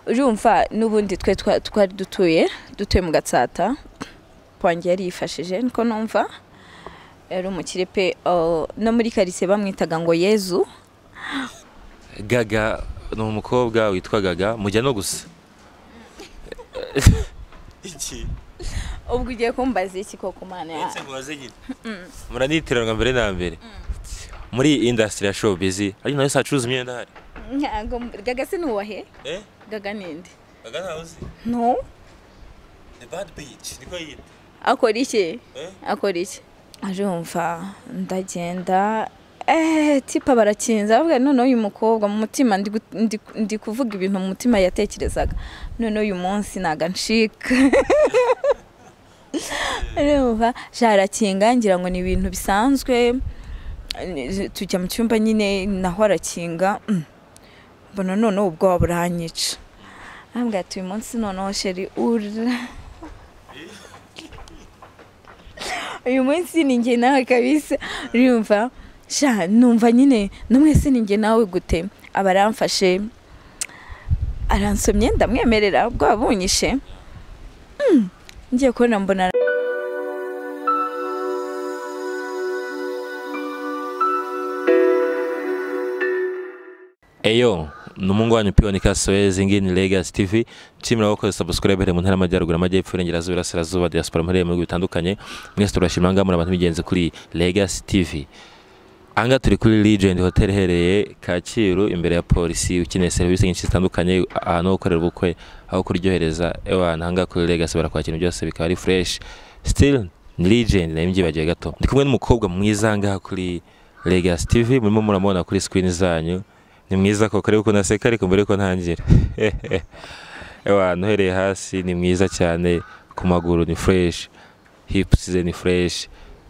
Urumva n'ubundi twe twari dutuye mu Gatsata, wanjye yarifashije niko numva yari umukire pe, no muri quartier bamwitaga ngo Yezu. Gaga ni umukobwa witwa Gaga mujya no gusa. Iki ubwo ugiye kumbaza iki koko mana ya? Muranitiranwa mbere na mbere muri industry ya showbiz, ari nayo sacuruza imyenda hari. Ntago Gaga se nuwahe? Gaga ninde? Gaga ntawe uzi? No. The bad bitch niko yita. Akora iki? Akora iki? Arumva ndagenda tipa barakinza bavuga none uyu mukobwa mu mutima ndi kuvuga ibintu mu mutima yatekerezaga, none uyu munsi naga nshika. Arumva jarakinga ngira ngo ni ibintu bisanzwe, tujya mu cyumba nyine naho arakinga, mbona none ubwoba buranyica. Ambwira ati uyu munsi noneho sheri uyu munsi ni njye nawe kabisa. Urumva sha numva nyine namwese ni njye nawe gute. Abaramfashe aransomye ndamwemerera ubwoba bunyishe. Ngiye kubona mbona Eyo, numungu wanyu Pionika Kasoezi ngini Legacy TV. Nshimira wakoze subscribe mu ntara y'Amajyaruguru, Amajyepfo, Iburengerazuba, Iburasirazuba, diaspora muri mu bihugu bitandukanye. Mwese turashimira ngaha muri abantu bigenze kuri Legacy TV. Anga turi kuri Legend Hotel iherereye Kacyiru imbere ya polisi, ukeneye serivisi nyinshi zitandukanye, ahantu ho gukorera ubukwe, aho kuryohereza, ewa hanga kuri Legacy barakwakira byose bikaba ari fresh. Still ni Legend nayo mbyibagiye gato. Ndi kumwe n'umukobwa mwiza ngaha kuri Legacy TV, murimo muramubona kuri screen zanyu. Ni mwiza koko, ariko naseka ariko mbere ko ntangira. Ewa nohereye hasi ni mwiza cyane, ku maguru ni fresh, hips ze ni fresh,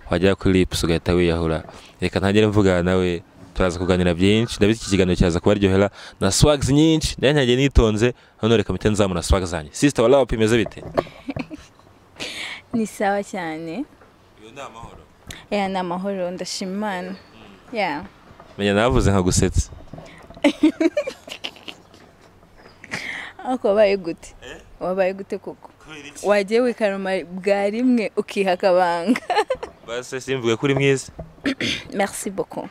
wajya kuri lips ugahita wiyahura. Reka ntangire mvugana nawe, turaza kuganira byinshi, ndabizi iki kiganiro cyaza kubaryohera na swags nyinshi, nayo ntagiye nitonze, none reka mpite nzamura swag zanjye. Sister wala wapimeze bite? Ni sawa cyane. Iyo ni amahoro. Yeah, ni amahoro ndashima Imana. Yeah. Menya navuze nkagusetsa. Ako wabaye gute? Wabaye gute koko? Wagiye wikaruma bwa rimwe ukiha akabanga. Base simvuge kuri mwiza. Merci beaucoup.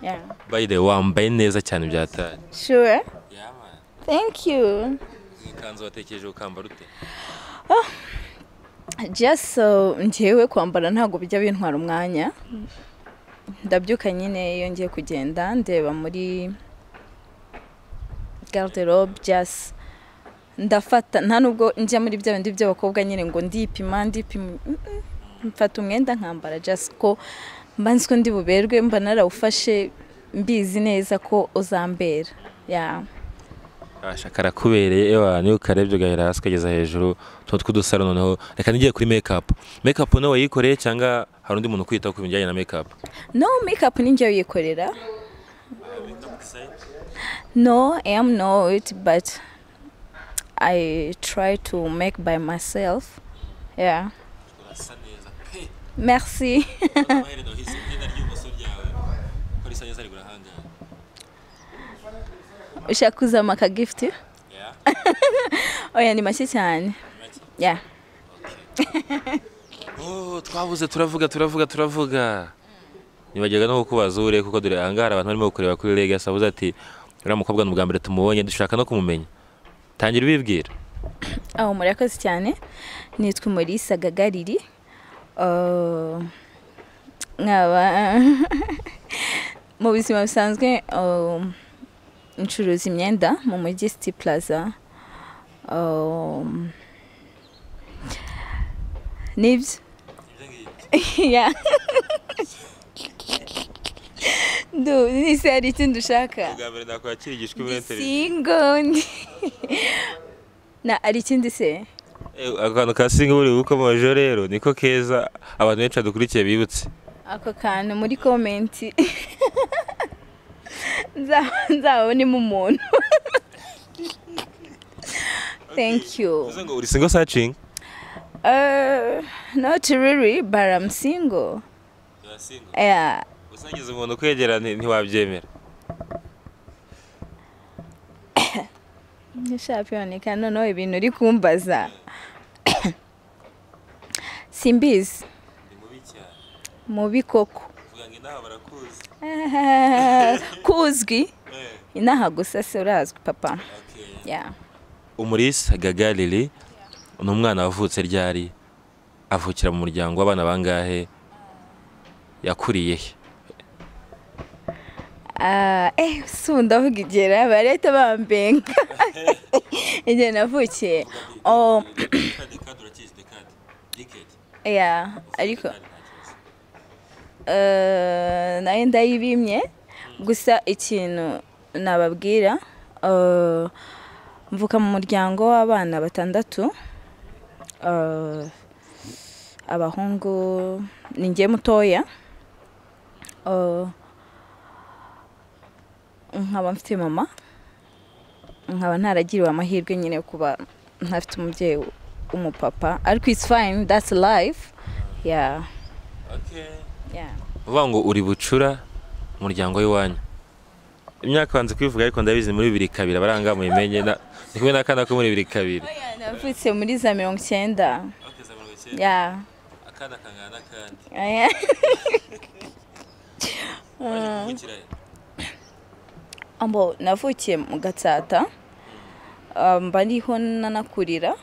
Yeah. By the way, wambaye neza cyane byatari. Sure. Yeah man. Thank you. Ikanzu watekereje ukambara ute? Oh. Just so njyewe kwambara ntago bijya bintwara umwanya. Ndabyuka nyine iyo ngiye kugenda ndeba muri garde-robe, just ndafata, nta nubwo njya muri bya bindi by'abakobwa nyine ngo ndipima mfata umwenda nkambara just ko mba nzi ko ndi buberwe, mba narawufashe mbizi neza ko uzambera. Yeah. Asha karakubereye, ewa niyo ukarebye ugahera hasi ukageza hejuru utuntu tw'udusaro. Noneho reka nigiye kuri makeup. Makeup nawe wayikoreye cyangwa hari undi muntu kwita ku bijyanye na makeup? No, makeup ni njye uyikorera. No, I am not, but I try to make by myself. Yeah. Merci. Ushaka kuzama ka gift? Yeah. Oya ni make cyane. Yeah. Oh, twabuze turavuga. Nibagiraga no kukubaza ure kuko dore angara abantu barimo kureba kuri Legacy avuze ati uriya mukobwa ni ubwa mbere tumubonye dushaka no kumumenya. Tangira ubibwira. Aho murakoze cyane. Nitwa Umulisa Gagariri. Nkaba mu buzima busanzwe ncuruza imyenda mu mujyi City Plaza. Nibyo. Yeah. Ndu nise hari ikindi ushaka? Ubwa mbere nakwakira igishwi muri interview. Single. Na ari ikindi se? Akantu ka single buri bukomoje rero niko keza abantu benshi badukurikiye bibutse. Ako kantu muri comment. Nzabonemo umuntu. Thank you. Uvuze ngo uri single searching? Not really, but I'm single. You are single? Yeah. Usangiza umuntu kwegera ntiwabyemera. Nshapiyoneka noneho ibintu uri kumbaza simbizi. Ni mubi cyane. Mubi koko. Vuga ngo inaha barakuzi. Kuzwi inaha gusa se urazwi papa. Yeah. Umulisa Gaga Lily ni umwana wavutse ryari, avukira mu muryango w'abana bangahe, yakuriye he? Si ndavuga igihe barahita bambenga igihe navukiye. Oh, yeah, ariko nayo ndayibimye. Gusa ikintu nababwira, mvuka mu muryango w'abana 6, abahungu ni njye mutoya, nkaba mfite mama, nkaba ntaragiriwe amahirwe nyine kuba ntafite umubyeyi w'umupapa, ariko it's fine, that's life. Yeah. Okay. Yeah. Uvuga ngo uri bucura umuryango w'iwanyu. Imyaka banze kwivuga ariko ndabizi muri 2002 baranga muyimenye na ndi kumwe n'akana ko muri 2002. Oya, navutse muri za 90. Okay, za 90. Yeah. Akana kangana n'akandi. Oya. Waje kuvukira he? Ambo navukiye mu Gatsata. Mba ndiho nanakurira.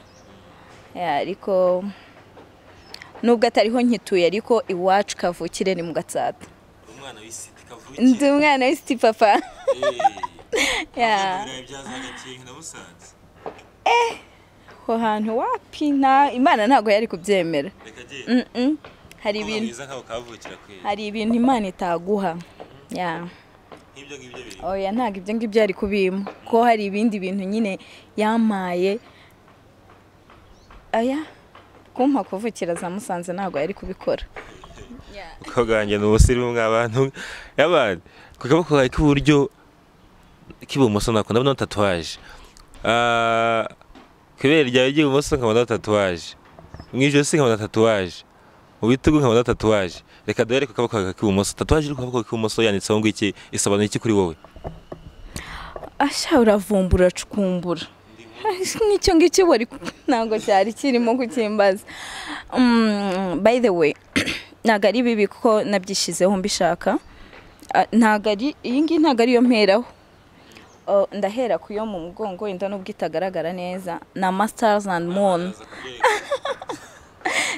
Yeah, ariko nubwo atariho nkituye ariko iwacu kavukire ni mu Gatsata. Umwana w'isiti kavukire. Ndi umwana w'isiti papa. Yeah. Ho hantu wapi nta Imana ntago yari kubyemera. Hari ibintu hari ibintu Imana itaguha. Yeah. Nk'ibyo ngibyo biri. Oya ntago ibyo ngibyo yari kubima. Ko hari ibindi bintu nyine yamaye. Aya kumpa kuvukira za Musanze ntago yari kubikora. Umukobwa wanjye ni umusirimu mw'abantu y'abantu. Ku kaboko kawe k'iburyo k'ibumoso nako ndabona tatuwaje. Ku ibere ryawe ry'ibumoso nkabona tatuwaje. Mu ijosi nkabona tatuwaje. Mu bitugu nkabona tatuwaje. Reka duhere ku kaboko kawe k'ibumoso. Tatuwaje iri ku kaboko k'ibumoso yanditseho ngo iki, isobanuye iki kuri wowe? Asha uravumbura cukumbura. Nicyo ngicyo wari ntago cyari kirimo kukimbaza. By the way, ntago ari bibi kuko nabyishizeho mbishaka. Ntago ari iyi ngiyi ntago ariyo mperaho. Ndahera kuyo mu mugongo inda nubwo itagaragara neza na Masters and Moon.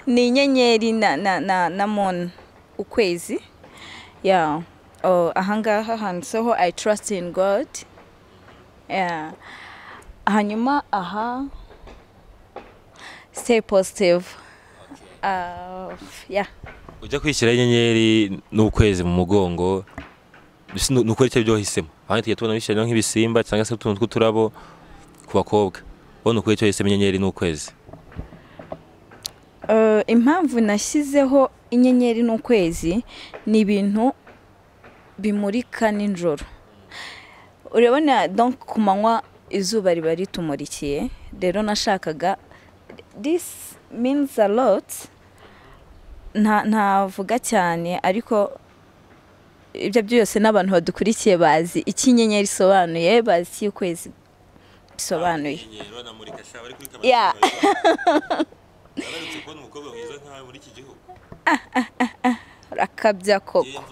Ni inyenyeri na moon ukwezi. Yeah. Ahangaha handitseho I trust in God. Yeah. Hanyuma aha stay positive. Yeah. Ujya kwishyira inyenyeri n'ukwezi mu mugongo nuko icyo byo wahisemo. Abandi tujya tubona bishyira nk'ibisimba cyangwa se utuntu tw'uturabo ku bakobwa. Bo nuko icyo wahisemo inyenyeri n'ukwezi. Impamvu nashyizeho inyenyeri n'ukwezi ni ibintu bimurika nijoro. Urabona donc ku manywa izuba riba ritumurikiye, rero nashakaga this means a lot. Ntavuga cyane ariko ibyo byose n'abantu badukurikiye bazi iki inyenyeri isobanuye, bazi iki ukwezi bisobanuye. Yeah. Urakabya koko.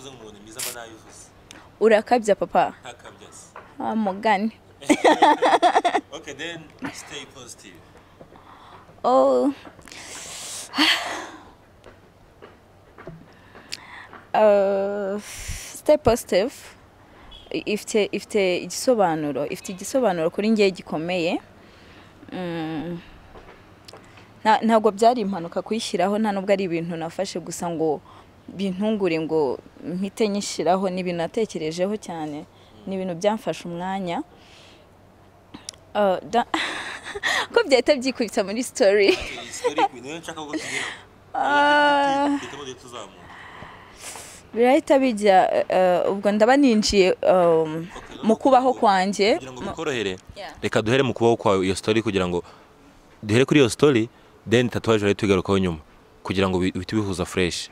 Urakabya papa. Mugani. Okay, then stay positive. Oh. Stay positive. Ifite igisobanuro, ifite igisobanuro kuri ngiye gikomeye. Ntabwo byari impanuka kuyishyiraho, nta nubwo ari ibintu nafashe gusa ngo bintungure ngo mpite nyishyiraho, ni ibintu natekerejeho cyane, ni ibintu byamfashe umwanya. Ko byahita byikubita muri story. Birahita bijya ubwo ndaba ninjiye mu kubaho kwanjye. Kugira ngo bikorohere, reka duhere mu kubaho kwawe iyo story, kugira ngo duhere kuri iyo story then tatuwaje rero tugarukaho nyuma kugira ngo bihite bihuza fresh.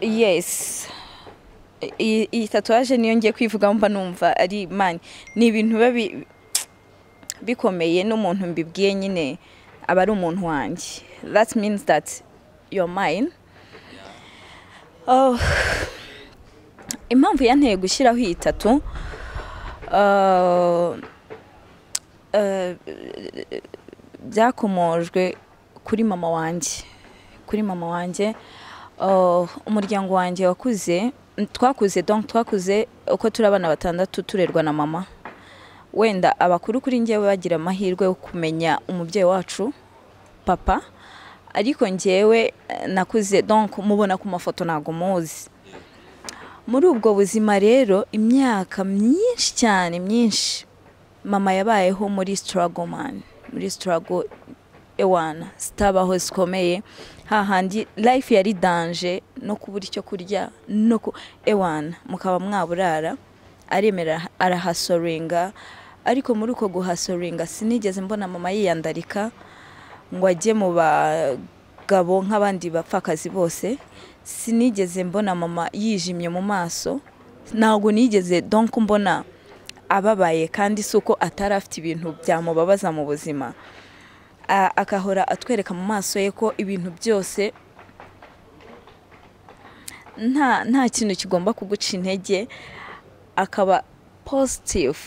Yes. Iyi tatouage niyo ngiye kwivuga, mba numva ari man, ni ibintu biba bikomeye, n'umuntu mbibwiye nyine aba ari umuntu wanjye. That means that you're mine. Oh, impamvu yanteye gushyiraho iyi tattoo, byakomojwe kuri mama wanjye, kuri mama wanjye. Umuryango wanjye wakuze, twakuze, donc twakuze uko turi abana batandatu, turerwa na mama. Wenda abakuru kuri njyewe bagira amahirwe yo kumenya umubyeyi wacu papa, ariko njyewe nakuze donc mubona ku mafoto, ntabwo muzi. Muri ubwo buzima rero, imyaka myinshi cyane myinshi, mama yabayeho muri struggle man, muri struggle ewana zitabaho zikomeye, hahandi life yari danger, no kubura icyo kurya no ku ewana mukaba mwaburara. Aremera arahasoringa, ariko muri uko guhasoringa sinigeze mbona mama yiyandarika ngo ajye mu bagabo nk'abandi bapfakazi bose. Sinigeze mbona mama yijimye mu maso, ntabwo nigeze donc mbona ababaye, kandi si uko atari afite ibintu byamubabaza mu buzima. Akahora atwereka mu maso ye ko ibintu byose nta kintu kigomba kuguca intege, akaba positive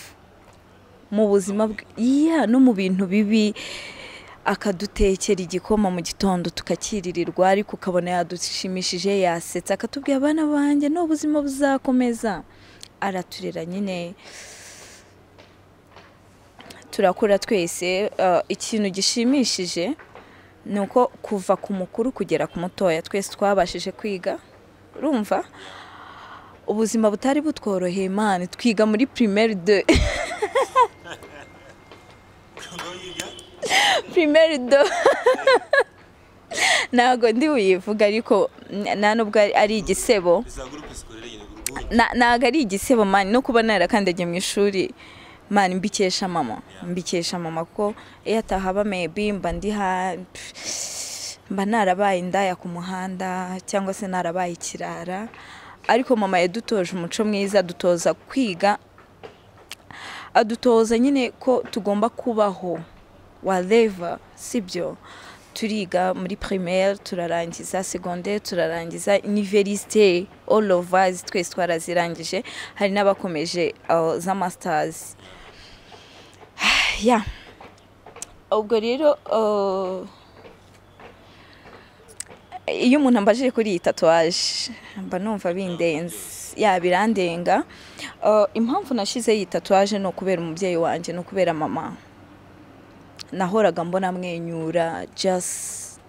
mu buzima bwe, yeah, no mu bintu bibi. Akadutekera igikoma mu gitondo tukakiririrwa, ariko ukabona yadushimishije, yasetse, akatubwira: "Abana banjye, n'ubuzima buzakomeza." Araturera nyine, turakura twese. Ikintu gishimishije ni uko kuva ku mukuru kugera ku mutoya twese twabashije kwiga. Urumva ubuzima butari butworoheye man, twiga muri primaire deux, primaire deux. Ntabwo ndi buyivuga, ariko nta nubwo ari igisebo. Ntabwo ari igisebo man, no kuba narakandagiye mu ishuri man, mbikesha mama, mbikesha mama, kuko iyo atahaba maybe mba ndi ha mba narabaye indaya ku muhanda cyangwa se narabaye ikirara. Ariko mama yadutoje umuco mwiza, adutoza kwiga, adutoza nyine ko tugomba kubaho whatever, sibyo? Turiga muri primaire, turarangiza secondaire, turarangiza université, all of us twese twarazirangije, hari n'abakomeje za masters. Yeah, ubwo rero iyo umuntu ambajije kuri iyi tatouage mba numva bindenze ya birandenga. Impamvu nashyize iyi tatouage ni ukubera umubyeyi wanjye, ni ukubera mama. Nahoraga mbona amwenyura just,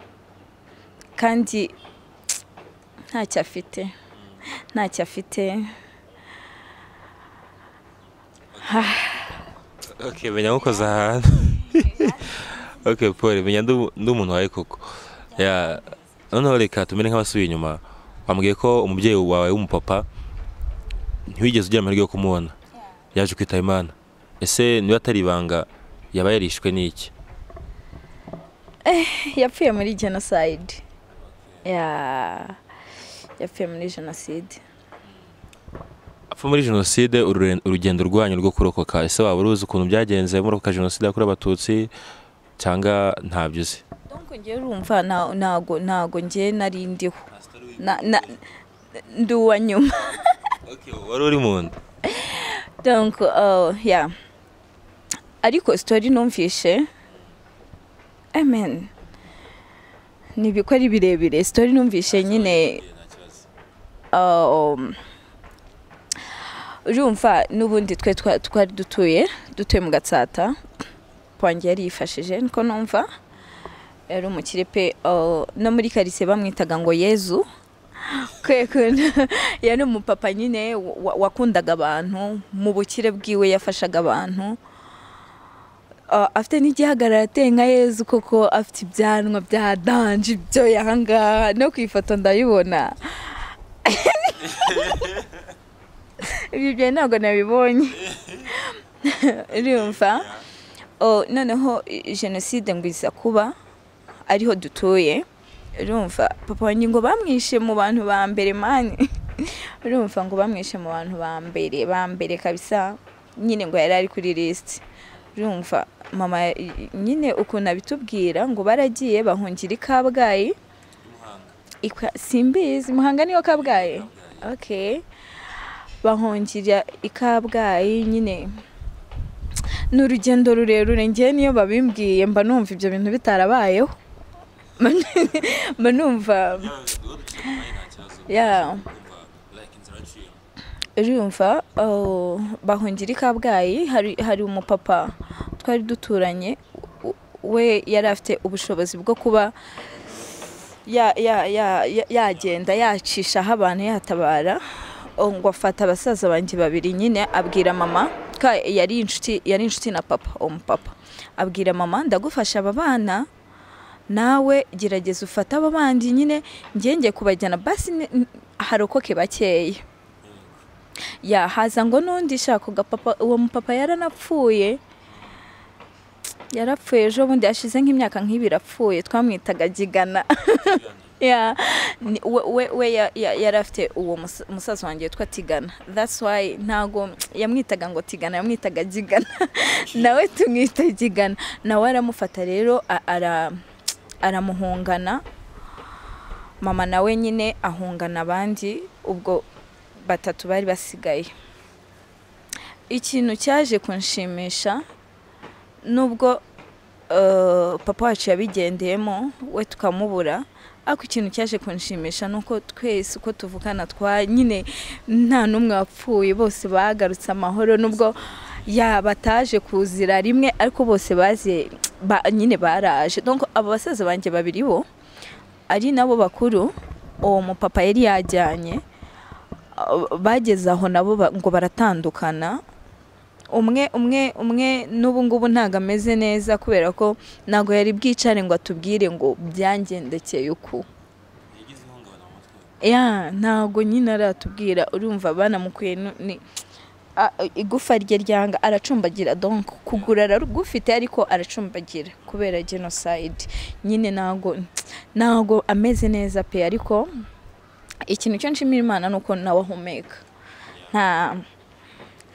kandi ntacyo afite, ntacyo afite. Okay, menya nkukoze ahantu. Okay, Paul, menya ndi umuntu wawe koko. Yeah, noneho reka tumere nk'abasubiye inyuma. Wambwiye ko umubyeyi wawe w'umupapa ntiwigeze ugira amahirwe yo kumubona, yaje kwitaba Imana. Ese niba atari ibanga, yaba yarishwe n'iki? Yapfuye muri genocide. Yeah, yapfuye muri jenoside. Apfa muri jenoside. Urugendo rwanyu rwo kurokoka, ese waba uruzi ukuntu byagenze murokoka jenoside yakorewe Abatutsi cyangwa ntabyo uzi? Donc njyewe urumva ntago njye nari ndiho. Ndi uwa nyuma. Okay, wari uri mu nda. Donc yeah, ariko story numvishe, amen, ni ibiko ari birebire. Story numvishe nyine, urumva n'ubundi twe twari dutuye mu Gatsata. Wanjye yari yifashije, niko numva, yari umukire pe. No muri karitsiye bamwitaga ngo Yezu. Yari umupapa nyine wakundaga abantu, mu bukire bwiwe yafashaga abantu. Afite n'igihagararo, ateye nka Yezu koko, afite ibyanwa bya danger, ibyo ahangaha no ku ifoto ndabibona. Ibi byo ntabwo nabibonye, urumva? Oh, noneho jenoside ngo iza kuba ariho dutuye. Urumva papa wanjye ngo bamwishe mu bantu ba mbere man. Urumva ngo bamwishe mu bantu ba mbere kabisa nyine, ngo yari ari kuri list. Urumva mama nyine ukuntu abitubwira, ngo baragiye bahungira i Kabgayi. Simbizi, Muhanga niyo Kabgayi? Okay, bahungira i Kabgayi nyine, ni urugendo rurerure. Njye niyo babimbwiye mba numva ibyo bintu bitarabayeho, mba numva yeah. Urumva, oh, bahungira i Kabgayi. Hari umupapa twari duturanye, we yari afite ubushobozi bwo kuba yagenda yacishaho abantu, yatabara. Oh, ngo afata abasaza banjye babiri nyine, abwira mama ka yari inshuti na papa. Uwo mupapa abwira mama: "Ndagufasha aba bana, nawe gerageza ufate aba bandi nyine, ngenge kubajyana basi harokoke bakeya." Ya haza ngo n'undi shaka gapapa. Uwo mupapa yaranapfuye, yarapfuye ejo bundi hashize nk'imyaka nk'ibiri apfuye. Twamwitaga Gigana. Ya we yari afite uwo musaza wanjye witwa Tigana. That's why ntago yamwitaga ngo Tigana, yamwitaga Gigana, nawe tumwita Gigana. Nawe aramufata rero, aramuhungana. Mama nawe nyine ahungana abandi, ubwo batatu bari basigaye. Ikintu cyaje kunshimisha, nubwo papa wacu yabigendeyemo we tukamubura, ariko ikintu cyaje kunshimisha ni uko twese uko tuvukana twa nyine nta n'umwe wapfuye, bose bagarutse amahoro. Nubwo bataje kuzira rimwe, ariko bose baziye nyine baraje. Donc abo basaza banjye babiri bo ari nabo bakuru, uwo mupapa yari yajyanye, bageze aho nabo ngo baratandukana. Umwe n'ubu ngubu ntabwo ameze neza, kubera ko ntabwo yari bwicare ngo atubwire ngo byangendekeye uku. Ya ntabwo nyine aratubwira. Urumva banamukuye igufa rye ryanga, aracumbagira. Donc kugura aragufite ariko aracumbagira kubera genocide nyine. Ntabwo ameze neza pe, ariko ikintu cyo nshimira Imana ni uko nawe ahumeka,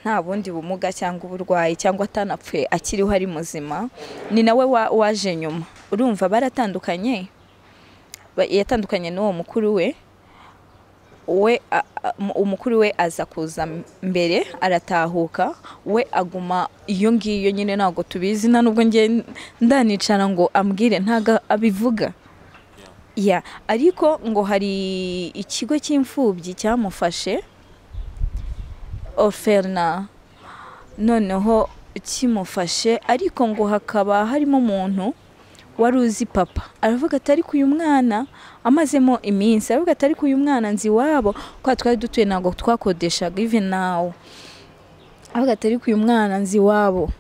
nta bundi bumuga cyangwa uburwayi, cyangwa atanapfuye, akiriho ari muzima. Ni nawe waje nyuma. Urumva baratandukanye, yatandukanye n'uwo mukuru we. We umukuru we aza kuza mbere, aratahuka, we aguma iyo ngiyo nyine. Ntabwo tubizi, nta nubwo njye ndanicara ngo ambwire, ntabwo abivuga. Ya ariko ngo hari ikigo cy'imfubyi cyamufashe, orphelinat. Noneho kimufashe, ariko ngo hakaba harimo umuntu wari uzi papa, aravuga ati: "Ariko uyu mwana amazemo iminsi." Aravuga ati: "Ariko uyu mwana nzi iwabo," kwa twari dutuye, ntabwo twakodeshaga even now. Aravuga ati: "Ariko uyu mwana nzi iwabo."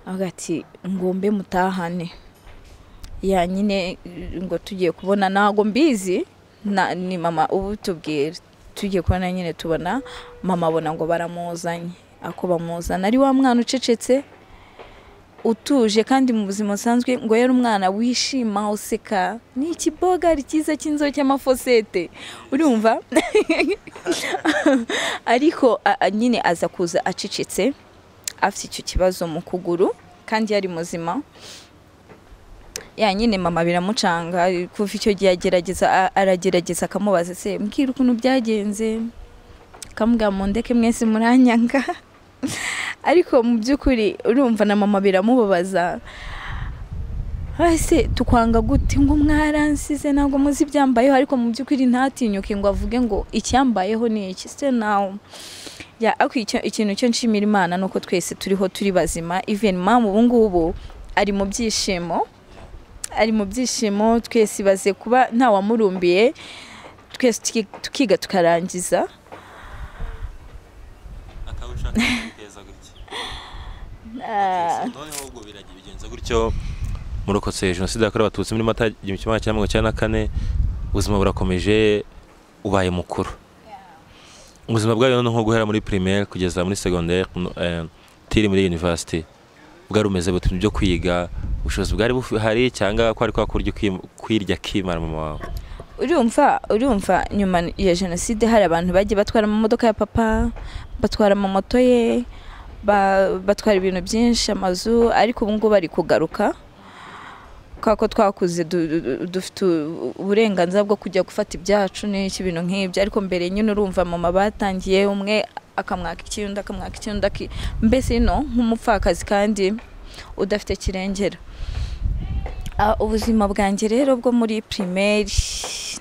Aravuga ati: "Ngombe mutahane." Ya nyine ngo tugiye kubona, ntabwo mbizi, ni mama ubu tubwira, tugiye kubona nyine tubona mama abona ngo baramuzanye. Ako bamuzana ari wa mwana ucecetse, utuje, kandi mu buzima busanzwe ngo yari umwana wishima, useka, ni ikibogari cyiza cy'inzobe cy'amafosete, urumva. Ariko nyine aza kuza acecetse, afite icyo kibazo mu kuguru, kandi yari muzima. Ya nyine mama biramucanga. Kuva icyo gihe agerageza, aragerageza akamubaza: "Se mbwira ukuntu byagenze." Akamubwira: "Mundeke mwese muranyanga." Ariko mu by'ukuri urumva na mama biramubabaza. "Ese tukwanga gute?" Ngo: "Mwaransize, ntabwo muzi ibyambayeho." Ariko mu by'ukuri ntatinyuke ngo avuge ngo icyambayeho ni iki se nawe. Ya ariko ikintu cyo nshimira Imana ni uko twese turiho, turi bazima. Even mama ubu ngubu ari mu byishimo, ari mu byishimo. Twese ibaze kuba ntawamurumbiye, twese tukiga tukarangiza. Akawushaka keza gutya. Noneho ubwo biragiye bigenza gutyo, murokotse jenoside yakorewe Abatutsi muri Mata 1994, ubuzima burakomeje, ubaye mukuru. Ubuzima bwayo noneho nko guhera muri primaire kugeza muri secondaire, tiri muri university, bwari bumeze bute? Byo kwiga, ubushobozi bwari buhari, cyangwa ko ari kwa kurya kwirya kimara mama wawe? Urumva nyuma ya jenoside hari abantu bagiye batwara amamodoka ya papa, batwara amamoto ye, batwara ibintu byinshi, amazu, ariko ubu ngubu bari kugaruka kubera ko twakuze dufite uburenganzira bwo kujya gufata ibyacu n'iki, ibintu nk'ibyo. Ariko mbere nyine urumva mama batangiye umwe akamwaka iki, undi akamwaka iki, undi mbese no nk'umupfakazi kandi udafite kirengera. Ubuzima bwanjye rero bwo muri primaire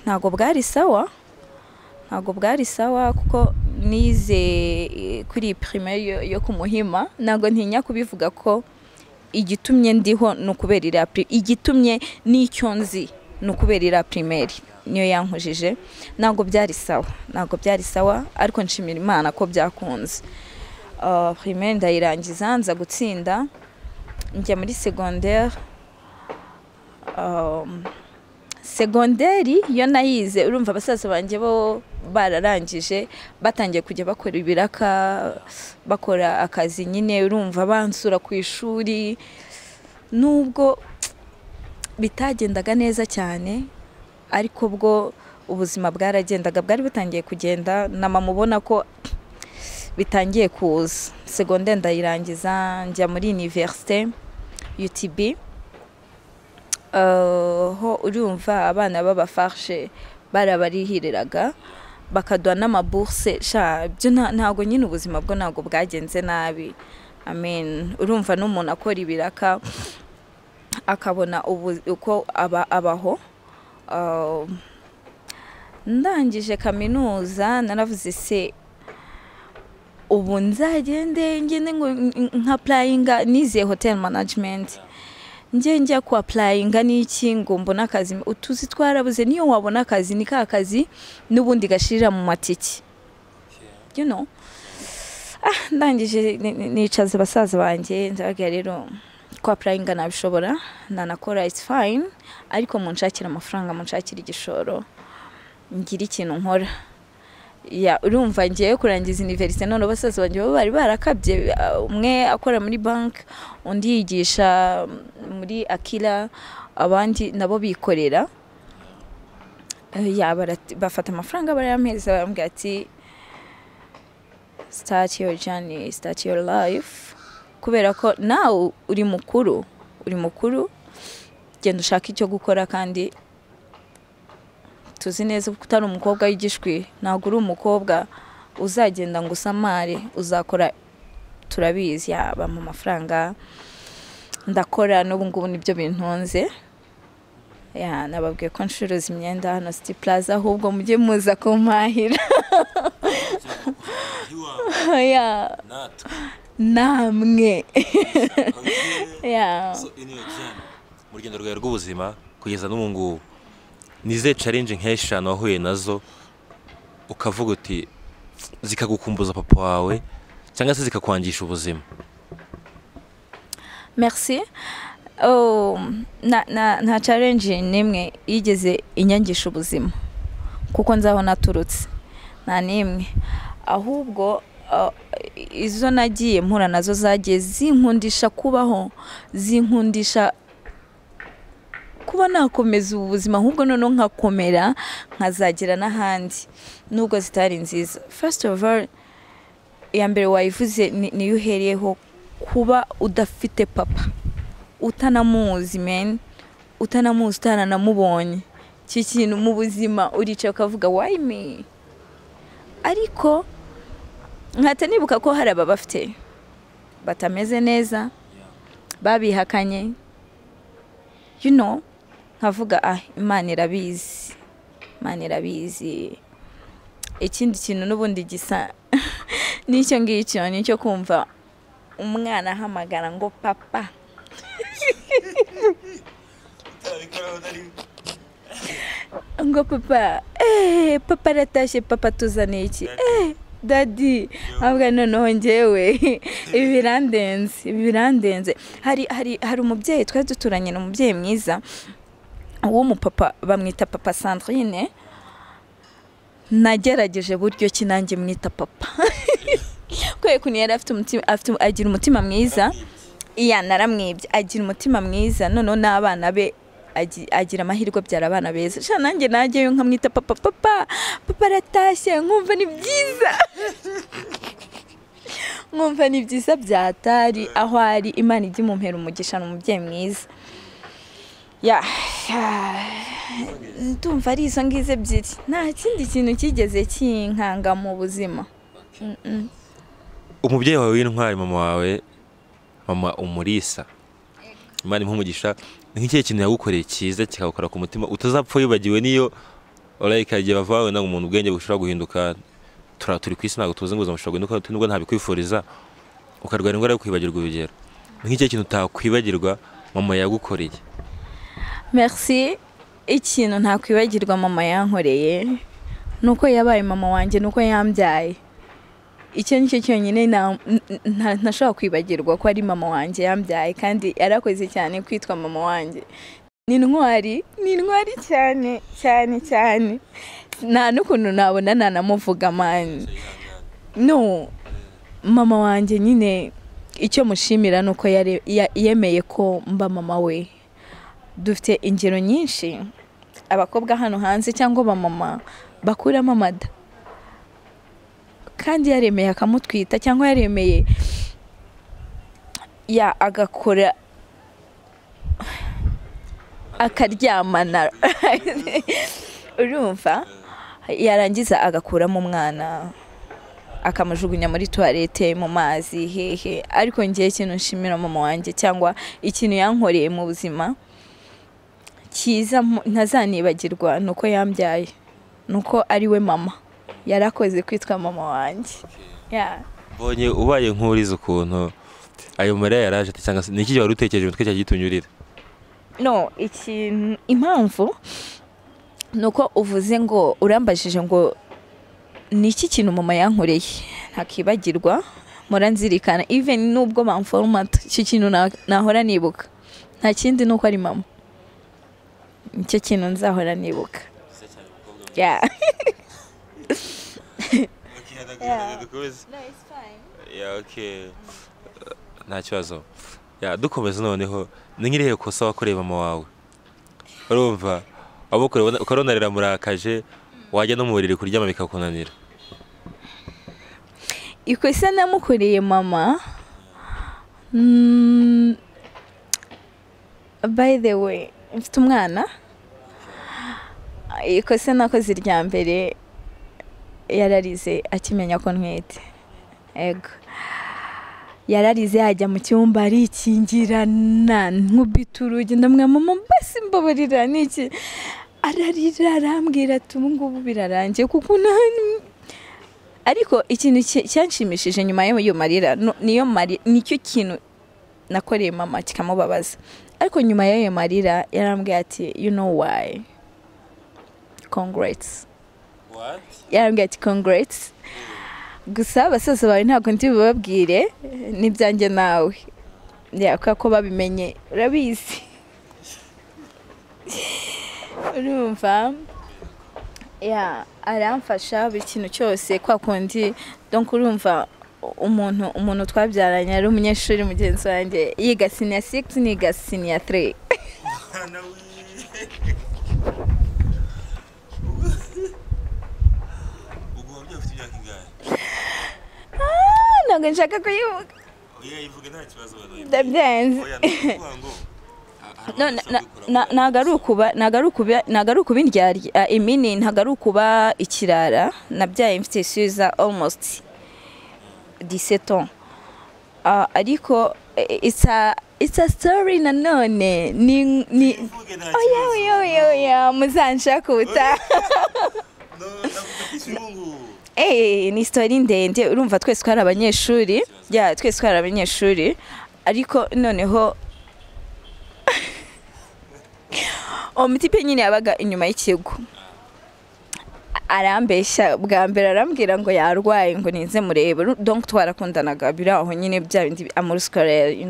ntago bwari sawa, kuko nize kuri primaire yo ku Muhima. Ntago ntinya kubivuga ko igitumye ndiho ni ukubera iriya, igitumye n'icyo nzi ni ukubera iriya primaire niyo yankujije. Ntago byari sawa, ariko nshimira Imana ko byakunze. Primaire ndayirangiza, nza gutsinda, njya muri secondaire. Segonderi yo nayize, urumva abasaza banjye bo bararangije, batangiye kujya bakora ibiraka, bakora akazi nyine, urumva bansura ku ishuri, nubwo bitagendaga neza cyane, ariko bwo ubuzima bwaragendaga, bwari butangiye kugenda, na mama ubona ko bitangiye kuza. Segonderi ndayirangiza, njya muri université UTB. Ho urumva abana b'abafarshe barabarihiriraga bakaduha n'amabourse. Sha byo ntago nyine ubuzima bwo ntago bwagenze nabi. Amen. Urumva n'umuntu akora ibiraka akabona uko abaho. Ndangije kaminuza naravuze se ubu nzagende ngende nka applyinga, nize hotel management, njye ku applyinga n'iki ngo mbona akazi. Utuzi twarabuze, niyo wabona akazi ni ka kazi n'ubundi gashirira mu matiki, you know. Ndangije nicaza basaza banjye ndababwira rero ko applyinga nabishobora nanakora, it's fine, ariko munshakira amafaranga, munshakira igishoro, ngira ikintu nkora. Ya urumva ngiye kurangiza université, none basaza banjye bo bari barakabye, umwe akora muri bank, undi yigisha muri Akila, abandi nabo bikorera. Ya bafata amafaranga barayampereza, barambwira ati start your journey, start your life, kubera ko nawe uri mukuru, genda ushaka icyo gukora, kandi tuzi neza ko utari umukobwa w'igishwi, ntabwo uri umukobwa uzagenda ngo usamare, uzakora, turabizi. Yaba mu mafaranga ndakora n'ubu ngubu nibyo bintunze. Ya nababwiye ko ncuruza imyenda hano City Plaza, ahubwo mujye muza kumpahira. Ya namwe. Ya mu rugendo rwawe rw'ubuzima kugeza n'ubu ngubu, nize challenge nk'eshanu wahuye nazo ukavuga uti zikagukumbuza papa wawe cyangwa se zikakwangisha ubuzima? Merci. Oh, nta challenge nimwe yigeze inyangisha ubuzima, kuko nzaho naturutse, nta nimwe. Ahubwo izo nagiye mpura nazo zagiye zinkundisha kubaho, zinkundisha kuba nakomeza ubuzima, ahubwo noneho nkakomera nkazagera n'ahandi nubwo zitari nziza. First of all, iya mbere wayivuze niyo uhereyeho, kuba udafite papa, utanamuzi men, utanamuzi, utananamubonye, iki kintu mu buzima uricaye ukavuga why me? Ariko nkahita nibuka ko hari ababafite batameze neza, babihakanye, you know, nkavuga ah Imana irabizi, Imana irabizi. Ikindi kintu n'ubundi gisa n'icyo ngicyo nicyo kumva umwana ahamagara ngo papa. Ngo papa, papa aratashye, papa tuzane iki, daddy, ahubwo noneho njyewe ibi birandenze, ibi birandenze. Hari umubyeyi twari duturanye, ni umubyeyi mwiza w'umupapa, bamwita papa Sandrine. Nagerageje buryo ki nanjye mwita papa kubera ukuntu yari afite umutima, agira umutima mwiza. Iya naramwibye, agira umutima mwiza, noneho n'abana be Agira amahirwe abyara abana beza. Sha nanjye najyeyo nkamwita papa, papa, papa aratashye, nkumva ni byiza, nkumva ni byiza byatari. Aho ari, Imana ijya imumpera umugisha, ni umubyeyi mwiza. Ya, ndumva ari izo ngizo ebyiri, nta kindi kintu kigeze kinkanga mu buzima. Umubyeyi wawe w'intwari, mama wawe, mama Umurisa, Imana imuhe umugisha. Ni nk'ikihe kintu yagukoreye cyiza kikagukora ku mutima utazapfa wibagiwe? Niyo like igihe bava wenda ngo umuntu ubwenge bushobora guhinduka, turi ku isi, ntabwo tuzi ngo ubuzima bushobora guhinduka, nubwo ntabikwifuriza, ukarwara indwara yo kwibagirwa. Urugero, ni nk'ikihe kintu utakwibagirwa mama yagukoreye? Merci. Ikintu ntakwibagirwa mama yankoreye ni uko yabaye mama wanjye, ni uko yambyaye. Icyo ni cyo cyonyine ntashobora kwibagirwa, ko ari mama wanjye yambyaye, kandi yarakoze cyane kwitwa mama wanjye. Ni intwari, ni intwari cyane cyane cyane. Nta n'ukuntu nabona nanamuvuga, man. No mama wanjye nyine, icyo mushimira ni uko yemeye ko mba mama we. Dufite ingero nyinshi, abakobwa hano hanze cyangwa abamama bakuramo amada kandi yaremeye akamutwita, cyangwa yaremeye ya agakora akaryamana, urumva, yarangiza agakuramo umwana akamujugunya muri toilette, mu mazi, hehe. Ariko ngiye ikintu nshimira mama wanjye, cyangwa ikintu yankoreye mu buzima cyiza ntazanibagirwa, ni uko yambyaye, ni uko ari we mama. Yarakoze kwitwa mama wanjye. Yeah. Mbonye ubaye nk'urize ukuntu ayo marira yaraje ati, cyangwa se ni iki wari utekereje mu mutwe cyagitumye urira? No, ikintu, impamvu ni uko uvuze ngo, urambajije ngo ni iki kintu mama yankoreye ntakibagirwa, mpora nzirikana, even nubwo bamforomata, icyo kintu nahora nibuka, nta kindi, ni uko ari mama. Nicyo kintu nzahora nibuka. Yeah. No, it's fine. Yeah, okay. Nta kibazo. Yeah, dukomeza noneho, ni nk'irihe kosa wakoreye mama wawe? Urumva, wamukoreye ukabona riramurakaje, wajya no mu buriri kuryama bikakunanira. Ikosa namukoreye mama, by the way, mfite umwana. Ikosa nakoze irya mbere, yararize akimenya ko ntwite. Ego, yararize, ajya mu cyumba arikingirana, nkubita urugi, ndamwira: "Mama, mbese mbabarira niki?" Ararira, arambwira ati: "Ubu ngubu birarangiye," kuko ariko ikintu cyanshimishije nyuma y'ayo marira, niyo mari nicyo kintu nakoreye mama kikamubabaza, ariko nyuma y'ayo marira yarambwiye ati: "You know why? Congrats." Yarambwiye ati: "Congrats, gusa basaza bawe ntabwo ndi bubabwire n'ibyanjye nawe." Ya, kubera ko babimenye, urabizi, urumva, ya aramfasha buri kintu cyose kwa kundi. Donc urumva, umuntu twabyaranye ari umunyeshuri mugenzi wanjye, yiga senior 6, niga senior 3. Ubwo wabyaye ufite imyaka ingahe? Ntabwo nshaka kuyivuga. Oya, ivuge, nta kibazo. Ndabyanze. Oya, ni ukuvuga ngo No, ntabwo ari ukuba indyarya imini, ntabwo ari ukuba ikirara. Nabyaye mfite suza almost 17 ans. Ariko it's a story nanone, ni oya, oya, oya, oya, muzanshaka ubutaha. Ni story ndende. Urumva, twese twari abanyeshuri, ya, twese twari abanyeshuri, ariko noneho uwo mutipe nyine yabaga inyuma y'ikigo, arambeshya bwa mbere, arambwira ngo yarwaye, ngo nize murebe. Donc twarakundanaga biri aho nyine, bya bindi amour scolaire.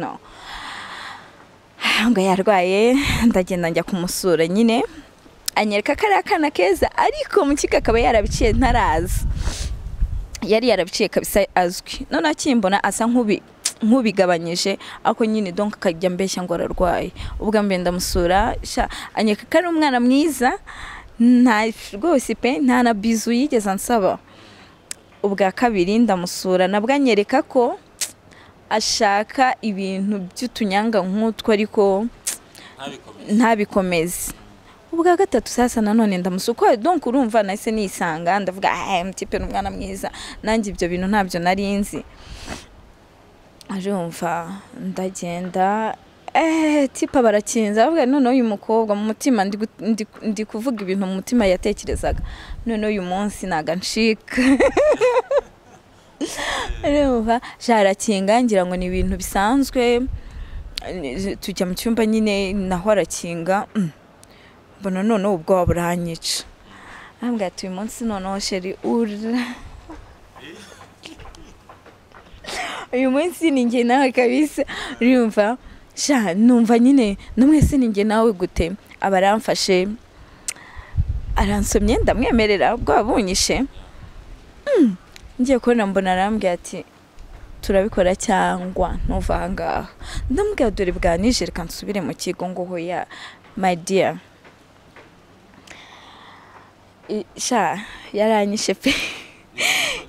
Ngo yarwaye, ndagenda njya kumusura nyine, anyereka ko ari akana keza, ariko mu kigo akaba yarabiciye ntaraza, yari yarabiciye kabisa azwi. None akimbona asa nk'ubi nk'ubigabanyije ako nyine donc akajya mbeshya ngo ararwaye. Ubwa mbere ndamusura sha anyeka ko ari umwana mwiza, nta rwose pe, nta na bizu yigeze ansaba. Ubwa kabiri ndamusura nabwo anyereka ko ashaka ibintu by'utunyanga nk'utwo ariko ntabikomeze. Ubwa gatatu sasa nanone ndamusuka, donc urumva nahise nisanga ndavuga ah mutipe ni umwana mwiza, nanjye ibyo bintu ntabyo nari nzi. Arumva ndagenda tipa barakinza bavuga none uyu mukobwa mu mutima ndi kuvuga ibintu mu mutima yatekerezaga, none uyu munsi naga ncika. Arumva jarakinga ngira ngo ni ibintu bisanzwe, tujya mu cyumba nyine naho arakinga, mbona none ubwoba buranyica. Ambwira ati uyu munsi noneho sheri ura uyu munsi ni njye nawe kabisa. Urumva sha numva nyine namwese ni njye nawe gute. Abaramfashe aransomye ndamwemerera ubwoba bunyishe. Ngiye kubona mbona arambwira ati turabikora cyangwa ntuva aha ngaha. Ndamubwira dore bwa nije reka nsubire mu kigo ngo hoya my dear. Sha yaranyishe pe.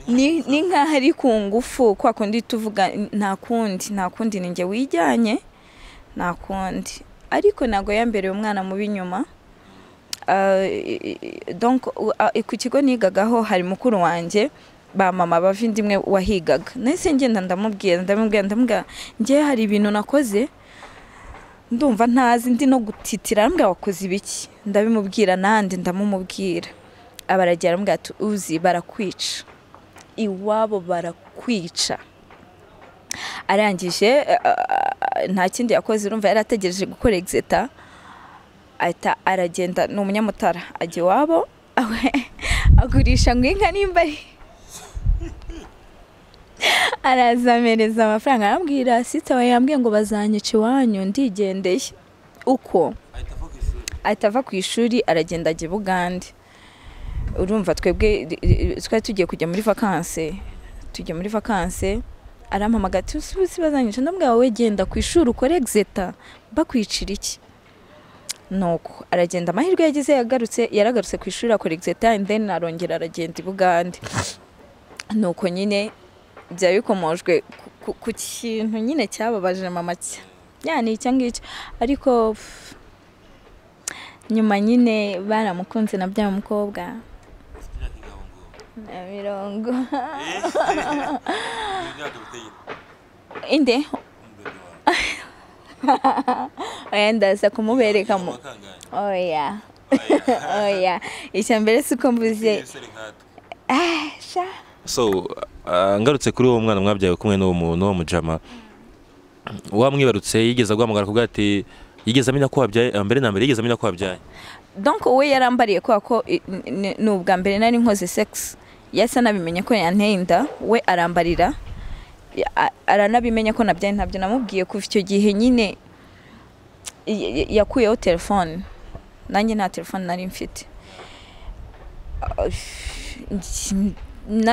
Ni nkaho ari ku ngufu kwa kundi tuvuga nta kundi ni njye wijyanye nta kundi, ariko ntago yambereye umwana mubi nyuma. Donc ku kigo nigagaho hari mukuru wanjye ba mama bavindimwe wahigaga, nahise ngenda ndamubwira njye hari ibintu nakoze ndumva ntazi ndi no gutitira, arambwira wakoze ibiki, ndabimubwira nandi ndamumubwira. Abaragira arambwira ati uzi barakwica iwabo barakwica. Arangije nta kindi yakoze, urumva yarategereje gukora exeta, ahita aragenda, ni umunyamutara ajya iwabo agurisha ngo inka nimba arazamereza amafaranga, arambwira sita we yambwiye ngo bazanyica iwanyu ndigendeye. Uko ahita ava ku ishuri aragenda ajya i Bugande. Urumva twebwe twari tugiye kujya muri vacances, tujya muri vacances arampamagara ati usi bazanyica, ndamubwira wowe genda ku ishuri ukore exeta bakwicira iki. Nuko aragenda, amahirwe yagize yagarutse, yaragarutse ku ishuri akora exeta and then arongera aragenda i Bugande. Nuko nyine byari bikomojwe ku kintu nyine cyababaje mama yani icyo ngicyo, ariko nyuma nyine baramukunze na bya mukobwa na mirongo inde oya ndaza kumubereka mu oya oya icya mbere siko mvuze sha. So ngarutse kuri uwo mwana mwabyaye kumwe n'uwo muntu wo mujama wamwibarutse, yigeze guhamagara kuvuga ati yigeze amenya ko wabyaye mbere na mbere, yigeze amenya ko wabyaye? Donc we yarambariye ko ni ubwa mbere nari nkoze sex, yasa nabimenye ko yanteye inda, we arambarira aranabimenya ko nabyaye, ntabyo namubwiye. Kuva icyo gihe nyine yakuyeho telefone, nanjye nta telefone nari mfite.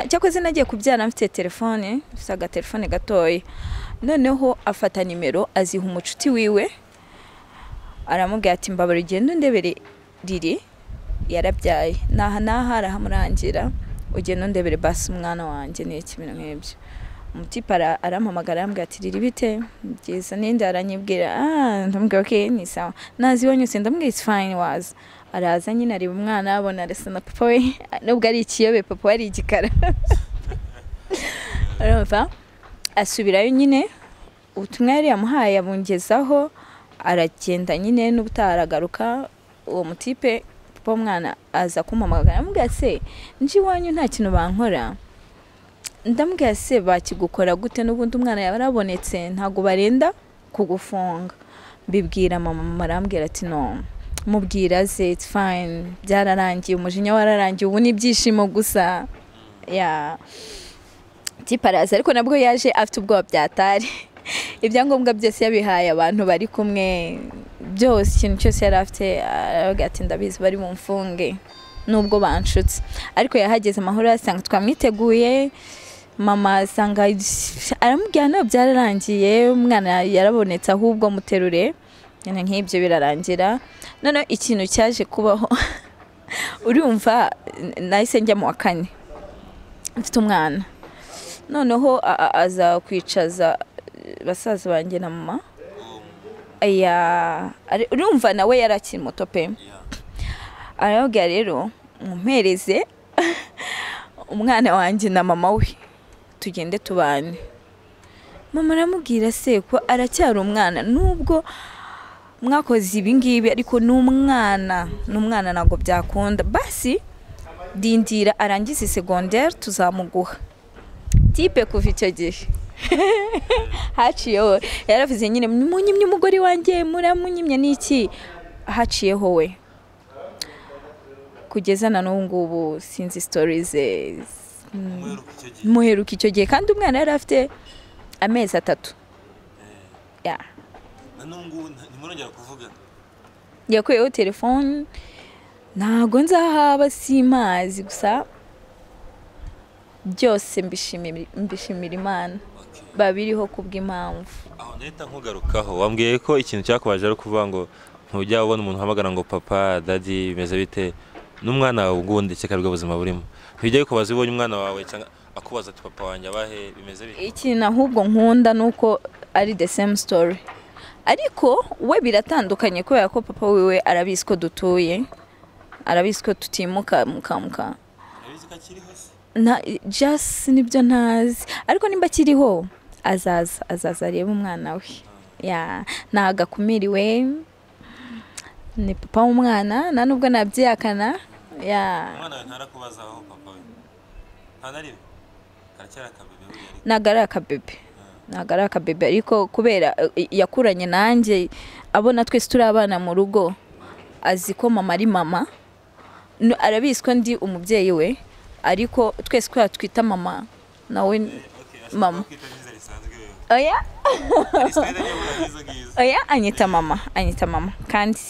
Cyakoze nagiye kubyara mfite telefone, mfite agatelefone gatoya. Noneho afata nimero aziha umucuti wiwe, aramubwira ati mbabara ugende undebere riri yarabyaye naha naha arahamurangira, ugende undebere basi umwana wanjye n'iki ibintu nk'ibyo. Umutipe arampamagara arambwira ati riri bite byiza, ninde aranyibwira, ndamubwira okay ni sawa, nazi wanyuze, ndamubwira it's fine was. Araza nyine areba umwana abona arasa na papa we, nubwo ari ikiyobe papa we ari igikara. Urumva asubirayo nyine, ubutumwa yari yamuhaye abungezaho, aragenda nyine n'ubutaha aragaruka. Uwo mutipe papa w'umwana aza kumpamagara aramubwira se nje iwanyu nta kintu bankora, ndamubwira se bakigukora gute n'ubundi umwana yaba arabonetse ntago barenda kugufunga. Mbibwira mama, arambwira ati no mubwira ze it's fine, byararangiye, umujinya wararangiye, ubu ni ibyishimo gusa. Ya tipe araza, ariko nabwo yaje afite ubwoba byatari ibyangombwa byose yabihaye abantu bari kumwe, byose ikintu cyose yari afite aravuga ati ndabizi bari bumfunge nubwo banshutse, ariko yahageze amahoro yasanga twamwiteguye Mama asanga aramubwira no byararangiye, umwana yarabonetse ahubwo muterure, nyine nk'ibyo birarangira. Noneho ikintu cyaje kubaho, urumva nahise njya mu wa kane mfite umwana. Noneho aza kwicaza basaza banjye na mama. Urumva nawe yarakiri muto pe. Arababwira rero mumpereze umwana wanjye na mama we tugende tubane. Mama aramubwira se ko aracyari umwana, nubwo mwakoze ibi ngibi ariko n'umwana ntabwo byakunda, basi dindira arangize secondaire tuzamuguha. Tipe kuva icyo gihe haciyeho yaravuze nyine munyimye umugore wanjye muramunyimye n'iki, haciyeho we kugeza na n'ubu ngubu sinzi stories muheruka icyo gihe, kandi umwana yari afite amezi 3. Ya yakuyeho telefone, ntago nzahaba simazi, gusa byose mbishimira Imana babiriho kubw'impamvu. Aho ndahita nkugarukaho, wambwiye ko ikintu cyakubaje ari ukuvuga ngo ntujya ubona umuntu uhamagara ngo papa daddy bimeze bite, n'umwana wawe ugundi cyeka bwo buzima burimo, ntujya kubaza ubonye umwana wawe cyangwa akubaza ati papa wanjye abahe bimeze bite. Ikintu ahubwo nkunda nuko ari the same story, ariko we biratandukanye kubera ko papa wiwe arabizi ko dutuye, arabizi ko tutimuka mukamuka, na just nibyo ntazi, ariko nimba akiriho azaza arebe umwana we. Ya nagakumiriwe ni papa w'umwana, nta nubwo nabyihakana. Ya umwana we ntarakubaza aho papa we nta nari karacyari akabebe, nagara akabebe, nagara akabebe, ariko kubera yakuranye nanjye abona twese turi abana mu rugo, azi ko mama ari mama, arabizi ko ndi umubyeyi we, ariko twese ko twita mama nawe mama. Oya oya anyita mama, anyita mama, kandi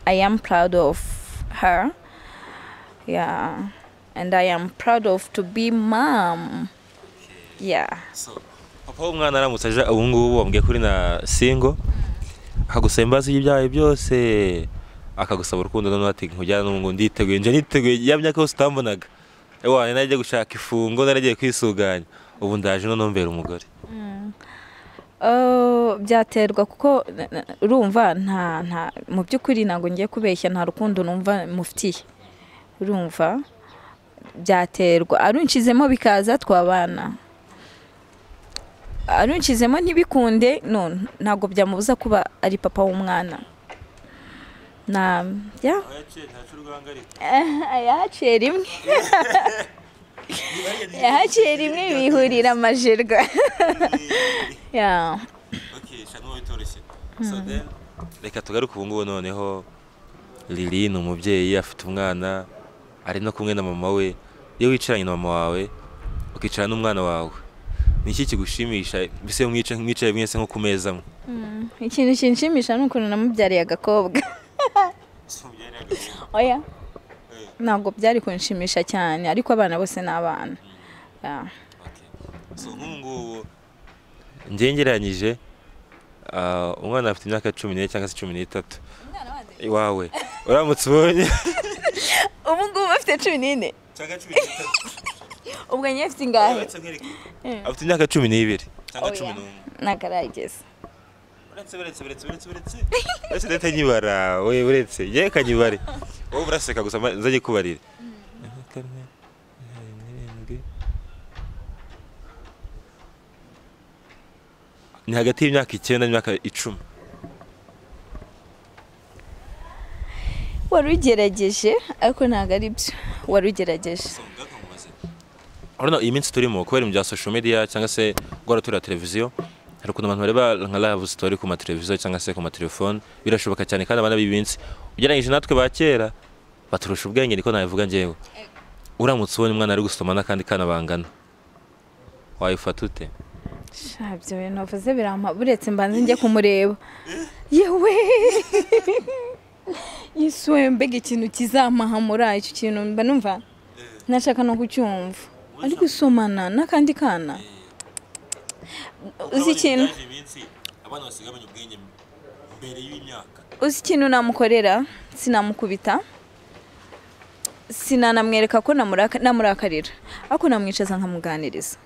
I am proud of her. Yeah, and I am proud of to be mom. Yeah. So papa w'umwana aramutse aje ubu ngubu wambwiye kuri na single, akagusaba imbabazi y'ibyaha byose, akagusaba urukundo, none ati nkujyana n'ubu nditeguye, nje niteguye ya myaka yose utambonaga, ewa naragiye gushaka ifungo, naragiye kwisuganya, ubu ndaje none mbera umugore. Byaterwa kuko urumva nta mu by'ukuri ntabwo ngiye kubeshya, nta rukundo numva mufitiye, urumva byaterwa arunshizemo bikaza twabana, arunshizemo ntibikunde, no ntabwo byamubuza kuba ari papa w'umwana. Na ya yaciye rimwe yaciye rimwe bihurira amajirwa. Ya okay, shano bitoroshye. So then reka tugaruke ubu ngubu noneho Lili ni umubyeyi afite umwana, ari no kumwe na mama we. Iyo wicaranye na mama wawe ukicara n'umwana wawe, ni iki kigushimisha mbese mwicaye mwese nko ku meza mwe? Ikintu kinshimisha ni ukuntu namubyariye agakobwa. Oya ntabwo byari kunshimisha cyane, ariko abana bose ni abana. So nk'ubu ngubu ngengeranyije umwana afite imyaka 14 cyangwa se 13 iwawe, uramutse ubonye ubu ngubu afite 14 cyangwa 13, ubwo nyine afite ingahe? Afite imyaka 12 cyangwa 11 nakarageze. Uretse ndetse nyibara we, uretse ye kanyibare wowe uraseka gusa nzajye kubarira. Ni hagati y'imyaka 9 n'imyaka 10. Wari ugerageje ariko ntabwo ari byo, wari ugerageje. Urabona iyi minsi turimo kubera ibya social media cyangwa se guhora tureba televiziyo, hari ukuntu abantu bareba nka live story ku mateleviziyo cyangwa se ku matelefone, birashoboka cyane kandi abana b'iminsi ugereranyije natwe ba kera baturusha ubwenge, niko nabivuga njyewe. Uramutse ubonye umwana ari gusoma n'akandi kana bangana, wayifata ute? Sha ibyo bintu wavuze birampa, buretse mbanze njye kumureba. Yewe Yesu, mbega ikintu kizampahamura, icyo kintu mba numva ntashaka no kucyumva. Ari gusomana n'akandi kana. Uzi ikintu? Abana basigaye bamenya ubwenge mbere y'imyaka. Uzi ikintu namukorera? Sinamukubita, sinanamwereka ko namurakarira, ariko namwicaza nkamuganiriza,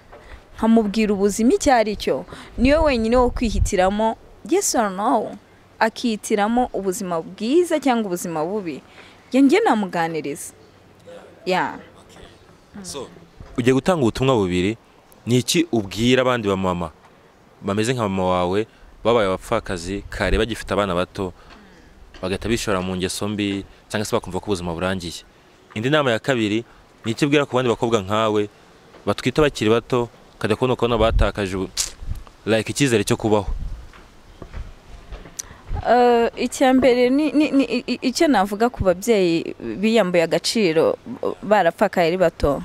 nkamubwira ubuzima icyo ari cyo. Niwe wenyine wo kwihitiramo yes or no, akihitiramo ubuzima bwiza cyangwa ubuzima bubi. Njye namuganiriza. Yeah. So ugiye gutanga ubutumwa bubiri, ni iki ubwira abandi ba mama bameze nka mama wawe babaye abapfakazi kare bagifite abana bato bagahita bishora mu ngeso mbi cyangwa se bakumva ko ubuzima burangiye? Indi nama ya kabiri ni iki ubwira ku bandi bakobwa nkawe batwita bakiri bato ukajya kubona ukuntu batakaje like icyizere cyo kubaho? Icya mbere ni icyo navuga ku babyeyi biyambuye agaciro barapfakaye ari bato.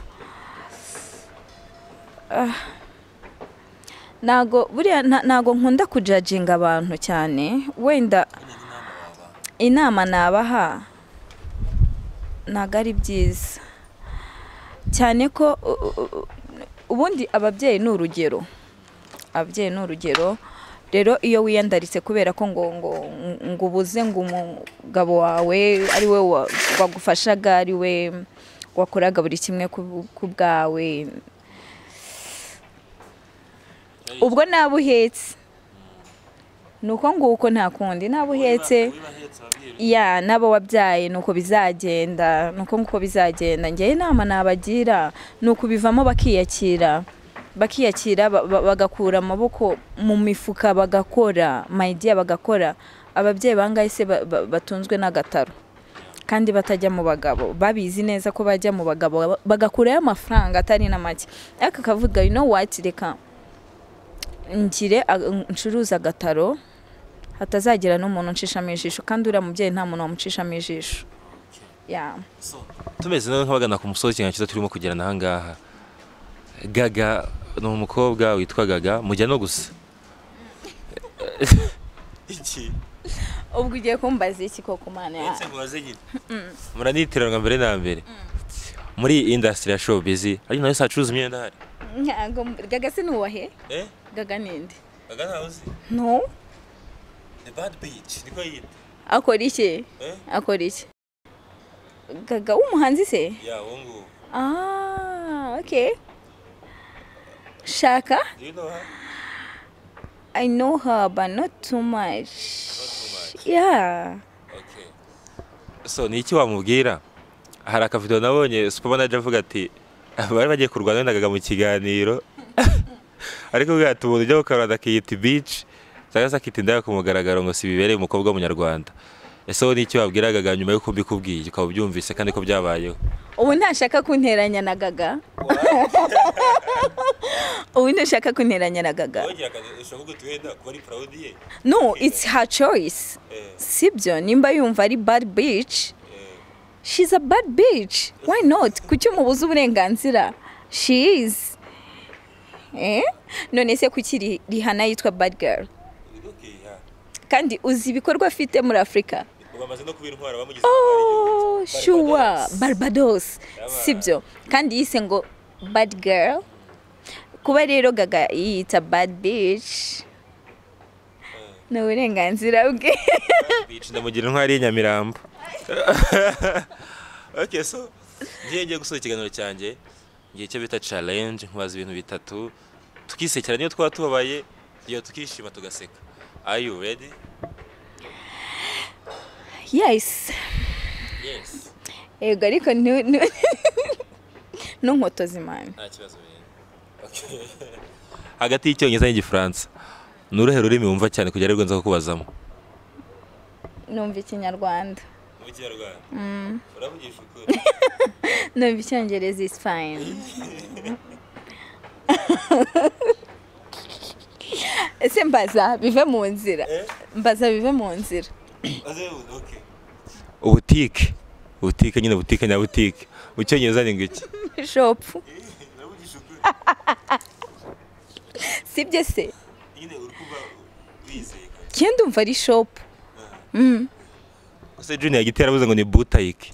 Ntago buriya ntago nkunda kujajinga abantu cyane, wenda inama nabaha ntago ari byiza cyane ko ubundi ababyeyi ni urugero, ababyeyi ni urugero. Rero iyo wiyandaritse kubera ko ngo ngo ngo ubuze ngo umugabo wawe ari we wagufashaga, ari we wakoraga buri kimwe ku bwawe, ubwo naba uhetse nuko nguko nta kundi, naba uhetse ya nabo wabyaye nuko bizagenda, nuko nguko bizagenda. Njye inama nabagira nuko bivamo bakiyakira, bakiyakira bagakura amaboko mu mifuka bagakora, my dear, bagakora. Ababyeyi bangahe se batunzwe n'agataro kandi batajya mu bagabo, babizi neza ko bajya mu bagabo bagakurayo amafaranga atari na make, ariko akavuga you know what, reka ngire ncuruza agataro hatazagira n'umuntu nshishamo ijisho, kandi uriya mubyeyi nta muntu wamucishamo ijisho. Yeah. Tumeze nk'abagana ku musozi ikintu cyiza turimo kugirana aha ngaha. Gaga ni umukobwa witwa Gaga, mujya no gusa iki? Ubwo ugiye kumbaza iki koko mana ya? Muranitiranwa mbere na mbere muri industry ya showbiz, ari nayo sacuruza imyenda hari. Ntago Gaga se nuwahe? Gaga ninde? Gaga ntawe uzi? No. The bad bitch niko yita. Akora iki? Akora iki? Gaga w'umuhanzi se? Yeah, uwo nguwo. Ah, okay. Shaka? Do you know her? I know her, but not too much. Not too much. Yeah. Okay. So ni iki wamubwira? Hari akavideo nabonye Supermanager avuga ati bari bagiye kurwana na Gaga mu kiganiro, ariko bwa umuntu ujya gukarwana akiyita bitch cyangwa se akita indaya ku mugaragaro ngo si bibereye umukobwa w'umunyarwanda. Ese wowe ni iki wabwira Gaga nyuma y'uko mbikubwiye ukaba ubyumvise kandi ko byabayeho? Ubu ntashaka kunteranya na Gaga. Ubu ntashaka kunteranya na Gaga. No, it's her choice. Sibyo, nimba yumva ari bad bitch, she's a bad bitch. Why not? Kuki umubuza uburenganzira? She is. None se kuki Rihanna yitwa bad girl? Kandi uzi ibikorwa afite muri Afrika? Oh, sure, Barbados. Sibyo. Kandi yise ngo bad girl. Kuba rero Gaga yita bad bitch, ni uburenganzira bwe. Bitch ndamugira intwari y'Inyamirambo. Okay, so ngiye gusoza ikiganiro cyanjye, ngiye icyo bita challenge, nkubaza ibintu bitatu tukisekera niyo twaba tubabaye, iyo tukishima tugaseka. Are you ready? Yes. Yes. Ego ariko ntunkotoze imana. Nta kibazo rero. Okay. Hagati y'icyongereza n'igifaransa, ni uruhe rurimi wumva cyane kugera aribwo nza kukubazamo? Numva ikinyarwanda. Numva ikinyarwanda? Uravugisha ukuri? Numva icyongereza is fine. Ese mbaza bive mu nzira. Mbaza bive mu nzira. Ubutike. Butike nyine, butike nya butike. Mu cyongereza ni ngiki? Shop. Sibyo se? Nyine uri kuba wizeye. Kende umva ari shop. Ese Junior Gitera avuze ngo ni butike.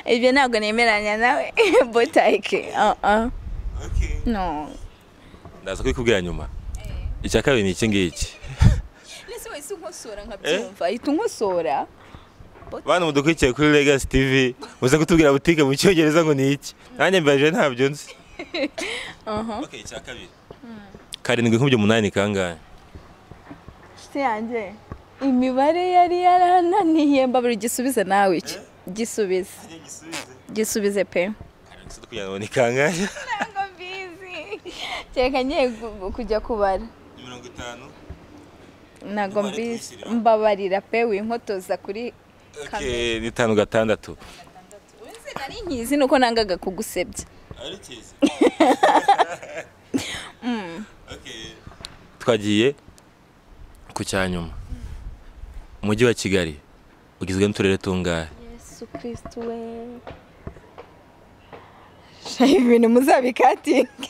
Ibyo ntabwo nemeranya nawe. Botike. Okay. No. Ndaza kubikubwira nyuma. Icya kabiri ni iki ngiki. Nese wese unkosora nkabyumva. Ahita unkosora. Bana mudukurikiye kuri Legacy TV, muze kutubwira butike mu Cyongereza ngo ni iki. Nanjye mbaje ntabyo nzi. Okay, icya kabiri. 7 nkubye 8 kangahe? Shite yanjye. Imibare yari yarananiye mbabura igisubize nawe iki. Gisubize. Gisubize pe. 7 ni kangahe? Ntabwo mbizi. Kereka ngiye kujya kubara. 50. Ntabwo mbizi. Mbabarira pe winkotoza kuri Okay, ni 5 6. Uzi nari nkizi nuko nangaga kugusebya. Ari kizi. Okay. Twagiye ku cyanyuma. Umujyi wa Kigali ugizwe n'uturere tungahe? Yesu Kristo we. Shayi ibintu muzabikatinge.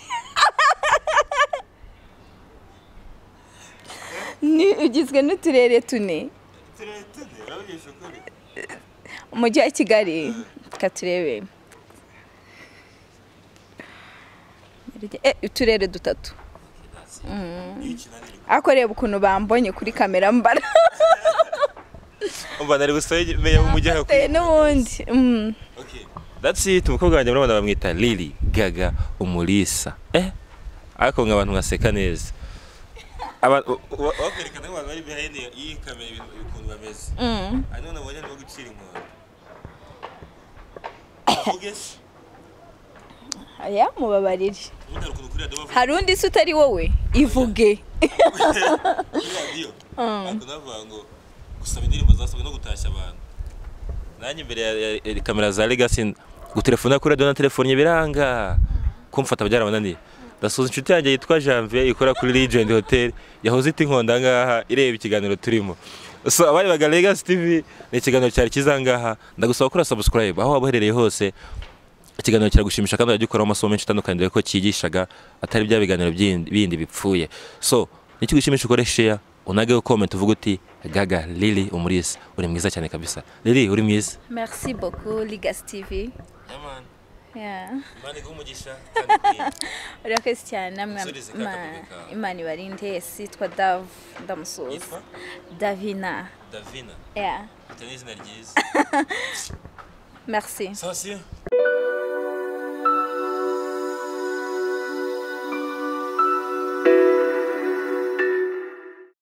Ni ugizwe n'uturere tune. Uturere tune, urabigisha ukuri. Umujyi wa Kigali katurebe. Uturere dutatu. Ako reba ukuntu bambonye kuri kamera mbara. Umva nari busoye meya mu mujyi hakuri. N'ubundi. Okay. That's it. Umukobwa wanjye murabona bamwita Lily Gaga Umulisa. Ariko ngabantu ngaseka neza. Abantu wakwerekana abantu bari behind iyi kamera ibintu ukuntu bameze. Hano nabonye no gucira inkono. Uvuge se? Aya mubabarire. Hari undi se utari wowe ivuge. Ariko navuga ngo gusaba indirimbo zasabwe no gutashya abantu. Nanjye imbere ya kamera za Legacy gutelefona kuri radio na telefone biranga. Kumfata byarabananiye. Ndasuza inshuti yanjye yitwa Janvier ikora kuri Legend Hotel yahoze iti inkonda ngaha ireba ikiganiro turimo. So abari baga Legacy TV ni ikiganiro cyari kizangaha. Ndagusaba gukora subscribe aho wabaherereye hose. Ikiganiro kiragushimisha kandi uragikora amasomo menshi atandukanye dore ko cyigishaga atari bya biganiro bindi bipfuye. So nikigushimisha ukore share, unage comment uvuga uti Gaga Lily Umulisa uri mwiza cyane kabisa. Lily uri mwiza. Merci beaucoup Legacy TV. Yaman. Yeah. Imana iguhe umugisha kandi urakoze cyane namwe. Imana ibarinde. Sitwa Dav ndamusuhuza. Davina. Davina. Yeah. Ufite n'izina ryiza. Merci. Sawa si?